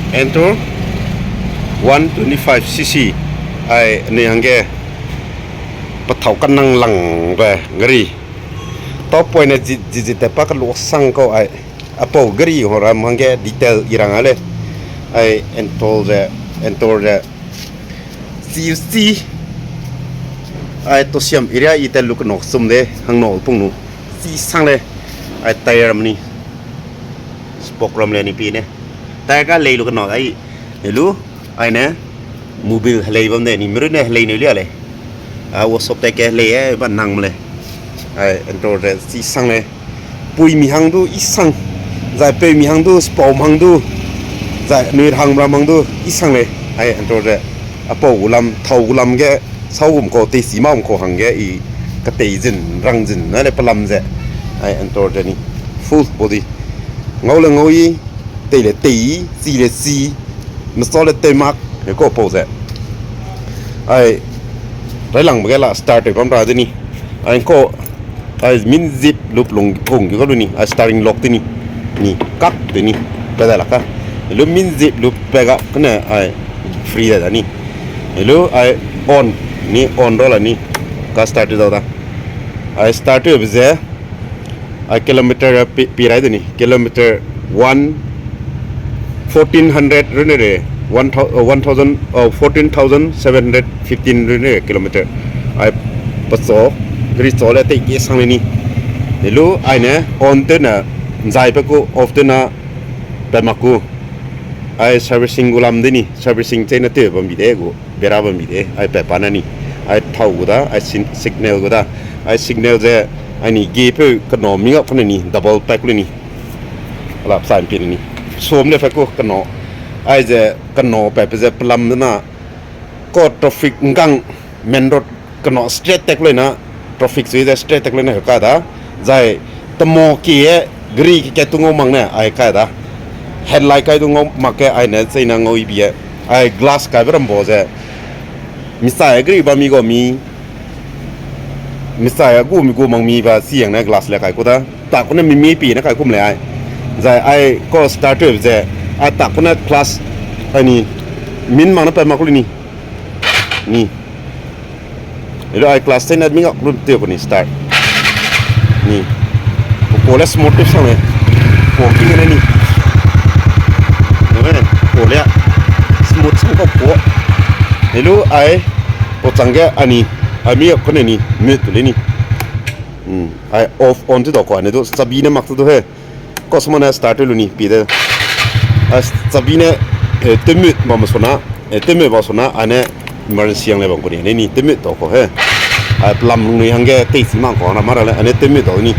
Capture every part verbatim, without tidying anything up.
Ntorq one twenty-five C C, ai, ni hangge, pethau kanang langbe gari. Top point ne ji, ji, ji te pa kelu sang kau ai. Apau gari ho ram hangge detail i rang a le. Ai, Ntorq ze, Ntorq ze. Chi, chi. Ai, Tosiam area i te lu keno sum de, hang no pung nu. Chi sang le. Ai, tyre ram ni. Spoke ram le ni pi ne. Tyre ka lei lu keno ai. Helu, ai ne, mobil helei bam de, ni meru ne helei ne lia lei. A, workshop te ke helei e, ba nang le. Ai, Ntorq ze, chi sang le. Pui mi hang du, i sang. Zai peu mi hang du, spau mi hang du. Zai nui hang ram hang du, i sang le. Ai, Ntorq ze, apau gu lam, thau gu lam ge, sau gum kau, tei si ma gum kau hangge, i katei zin, rang zin, na le pelam ze. Ai, Ntorq ze ni. Full body. Ngau le ngau i, tei le tei, chi le chi, mesau le tei mak, he ko pau ze. Ai, railangbe ge la start tew bam ra de ni. Ai ko, ai min zip lup lung kung ge lu ni, ai starting lock de ni. Ni, kak de ni, pe da la ka. Lu min zip lup pe ga, kane ai free da da ni. Lu ai on, ni on ro la ni, ka start da da. Ai start tew be ze, Ai kilometer, eh, pi, pi rai de ni. Kilometer one, fourteen hundred rune re. One thou-, eh, one thousand, oh, fourteen thousand seven hundred fifteen rune re kilometer. Ai paso, gari cho le tei ke sang le ni. Helu, ai ne, on te na, nzai pe ku, off te na, pe mak ku. Ai servicing gu lam de ni, servicing che na te bam bi de gu. Bera bam bi de, ai pe pa na ni. Ai thau gu da, ai sin-, signal gu da. Ai signal ze, ai ni ge peu keno mingap kene ni, double pack le ni. Ala psa pi ni. Som le fe ku keno. Ai ze keno pe pe ze pelam de na. Ko traffic nggang main road keno straight tek le na. Traffic sui ze straight tek le na ka da. Zai temo ki e gari ki ke tu ngau mak ne ai kai da. Headlight kai du ngau mak ke ai ne chei na ngau i bi e. Ai glass kai be ram bo ze. Mi sai gari ba mi go mi. Mi sai gu mi gu mang mi ba si yang ne glass le kai ku da. Ta ku ne mi mi pi ne kai kum le ai. Zai ai ko starter ze. Ai ta ku ne class ai ni. Min mang ne pe mak ku le ni. Ni. Elo ai class ten admin ngak lu te ko ni start. Ni. Ko le smooth te sang le. Ko ki ne ni. Ko le. Ko le. Smooth sang ko ko. Elo ai. Ko changge ani. Ami ko ne ni. Mute le ni. Hmm. Ai off on te do ko ne do. Sabi ne mak te do he. Ko suma ne start lu ni pi de. A, sabi ne, eh, temut ba ma sona, eh, temut ba sona, ane emergency yang le bang ko ni, ne ni temut to ko he. A, pelam nui hangge tei si mang ko, na mara le, ane temut to ni.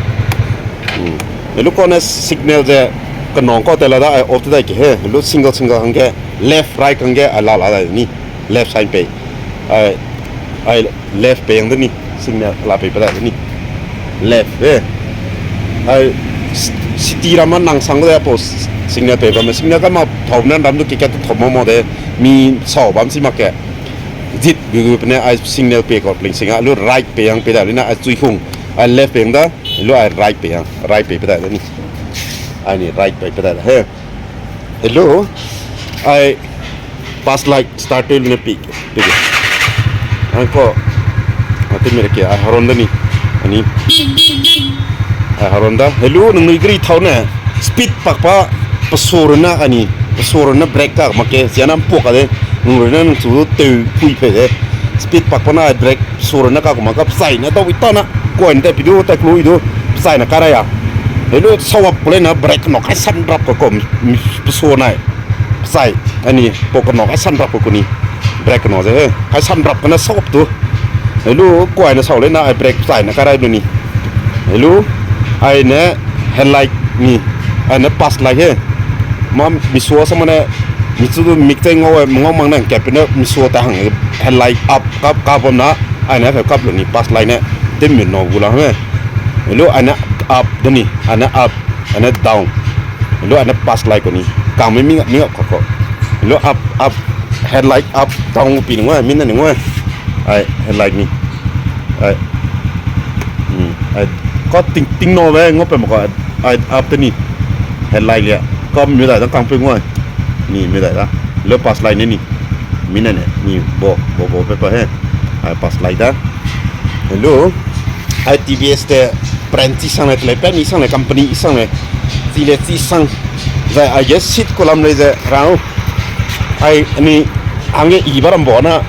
Hmm. Elo ko ne signal ze, kanong ko te la da, ai, off te dai ke he. Elo single, single hangge, left, right hangge, ai, la, la dai ni. Left sign pe. Ai, ai, left pe yang de ni, signal la pe pe da de ni. Left, eh. Ai, s-, city ram ma nang sang de po s-, signal pe ram, signal ka ma thau nan ram du ke ke thau mo mo de, mi sau bam si ma ke. Zit gu gu pe ne ai signal pe ko pling singa, lu right pe yang pe da, lu na ai chui hung. Ai left pe yang da, lu ai right pe yang, right pe pe da de ni. Ai ni right pe pe da de, he. Hello. Ai pass light start tew lune pi, pi. Ai ko. Ai te mere ke, ai horn da ni. Ani. Ai horn da. Hello, nang nui gari thau ne. Speed pak pa, pasur na ani. Pasur na brake ka ma ke, sia na mpok ka de. Nang nui na nang chu tew pui pe de. Speed pak pa na brake sur na ka kuma ka psai na tau i ta na. Kuan te pi du, ta klu i du. Psai na ka ra ya. Hello, sawap kule na brake no kai san rap ka kom, mm, peso nai. Psai, ani, po ka no kai san rap ka kuni. Brake no ze, he. Kai san rap ka na sawap tu. Hello, kuai na sau le na, ai brake psai na kai rai lu ni. Hello, ai ne headlight ni. Ai ne pass light he. Ma, mi sua sama ne, mi chu du mik te ngau, ngau mang na, kep ne, mi sua ta hang, headlight up, kap, kap bam na. Ai ne, kap lu ni, pass light ne. Te mi no gu la, he. Hello, ai ne up de ni, ai ne up, ai ne down. Hello, ai ne pass light ko ni. Kang mi mi mi ko ko. Hello, up, up, headlight up, down pi ni ngua, mi na ni ngua. Ai, headlight ni. Ai. Hmm, ai. Ko ting ting no be ngo pe mo ko. Ai, up de ni. Headlight lia. Ko mi da dang kang pe ngua. Ni mi dai da. Lo pass line ne ni. Mi ne ne ni bo bo bo pe pa he. Ai pass line da. Hello. Ai T V S te brand chi sang le, teleu pe mi sang le, company i sang le. Chi le chi sang. Zai ai ge seat column le ze rau. Ai ni hangge i ba ram bo na.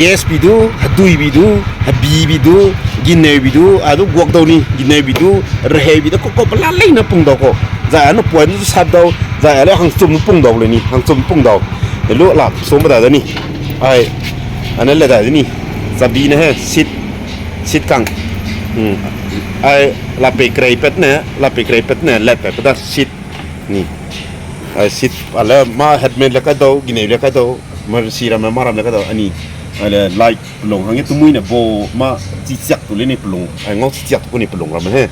Gas bi du, hedui bi du, hebi bi du, gineu bi du, a du guak dau ni, gineu bi du, rehei bi du, ko ko pela lei na pung dau ko. Zai a na point du sat dau, zai a le hangchum pung dau le ni, hangchum pung dau. Hello, la som ba da ni. Ai, a ne le da ni. Chabi ne he, seat, seat kang. Hmm. Ai, la pe krei pet ne, la pe krei pet ne, let pe pe da seat. Ni. Ai, seat, a le ma helmet le kai dau, gineu le kai dau, ma si ram ma ram le kai dau, a ni. Ai le light pelung hangge tumui ne bo ma chi chiak tu le ni pelung. Ai ngau chi chiak tu ni pelung ram he.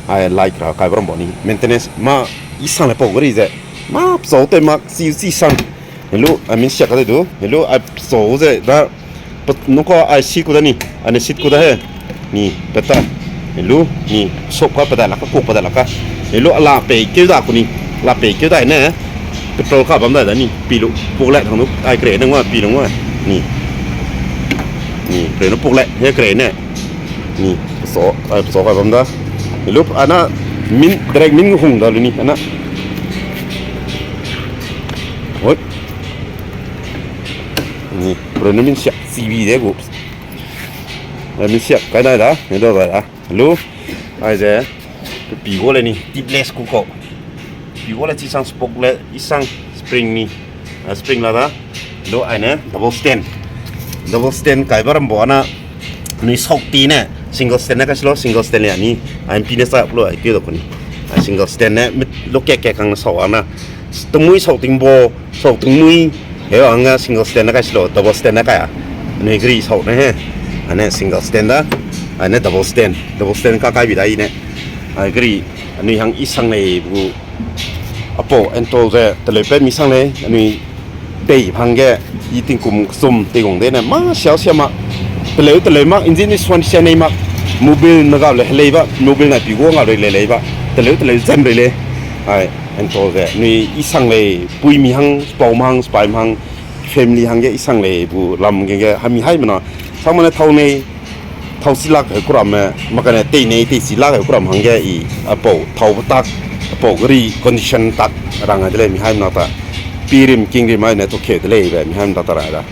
Ai light ra kai ba ram bo ni. Maintenance ma i sang le pau gari ze. Ma psau te ma chi chi sang. Hello, ai min siak ka de du. Hello, ai psau ze da. Nungka ai si ku da ni. Ai ne seat ku da he. Ni, peta. Hello, ni, sop ka peta la ka, kok peta la ka. Hello, a la pei keu da ku ni. La pei keu da ne. Petrol ka bam da da ni. Pi lu, puk le thang du. Ai kre ne ngua, pi lu ngua. Ni. Ni, kre ne puk le, he kre ne. Ni, so, ai so ka bam da. Hello, a na min, direct min hung da lu ni, a na. Hoi. Ni, bro, ne min siak C B de gu. Ai min siak kai dai da, ne da da. Hello. Ai ze, pe pi go le ni, tipless ku ko. Pi go le chi sang spoke le, i sang spring ni. A spring la da. Hello, ai ne, double stand. Double stand kai ba ram bo a na. Ni sau ti ne, single stand ne kai si lo, single stand le a ni. Ai pi ne sa lo, ai keu da ku ni. A single stand ne, mit lo kek kek kang sau a na. Tumui sau ting bo, sau tumui, heu hangge single stand ne kai si lo, double stand ne kai a. Anui gari sau ne he. Ane single stand da, ane double stand. Double stand ka kai bi da i ne. Ai gari, anui hang i sang lei bu. Aipau Entol ze teleu pe mi sang lei, anui pei hangge, i tingkum kesum teigong de ne, ma siau sia ma. Teleu teleu ma, engine ni suan sia nei ma. Mobile na ga le helei ba, mobile na pi gu nga rei le lei ba. Teleu teleu zem rei lei. Ai, Entol ze, anui i sang lei, pui mi hang, pau ma hang, spai ma hang, family hangge i sang lei, bu lam ge ge, hami hai mena, sang mane thau nei, thau si lak heu kuram me, makane tei nei, tei si lak heu kuram hangge i, aipau, thau tak, aipau gari condition tak, rang a de lei mi hai mena ta. Pi rim, king rim ai ne to keu de lei be, mi hai mena ta ra da.